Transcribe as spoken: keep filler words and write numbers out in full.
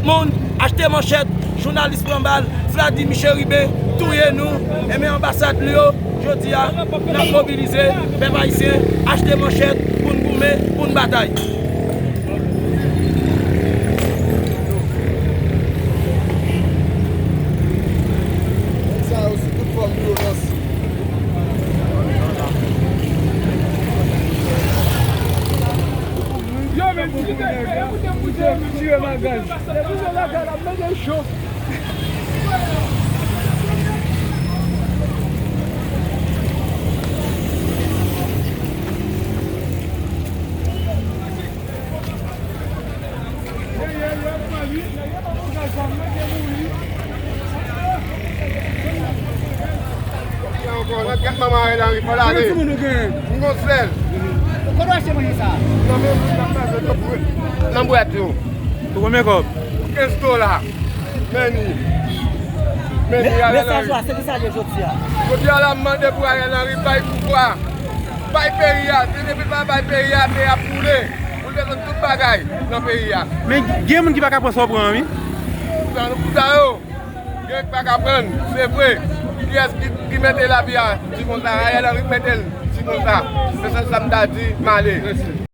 Moun, achte manchèt, jounalis pran bal, Vladimir Chérubin touye nou, enben anbasad li yo, jodi a, n ap mobilize, pèp ayisyen, achte manchèt pou n goumen, pou n batay. Sa yo sou tout fòm vyolans. Yo, men, tire, tire, tire bagay. Depi se bagay la, mete cho. Gad manman Ariel Henry, fò l ale. Konbyen timoun ou genyen? M gon sèl. Kote w achte manje sa? Nan men moun k ap mache nan bwè-, nan bwèt yo. Pou konbyen kòb? Kenz dola. Men ni. Men ni Ariel Henry. Mesaj la, se ki sa l ye jodi a? Jodi a la, m mande pou Ariel Henry bay pouvwa. Bay peyi a. Si depi l pa bay peyi a, peyi a ap boule. Pou l desann tout bagay nan peyi a. Men gen moun ki pa ka pran sa w pran an, wi. Sa nou pou sa yo. Gen k pa ka pran, se vre. Kiyès ki, ki mete lavi a di konsa? Ariel Henry k mete l di konsa. Se sèl sa m ta di, m ale.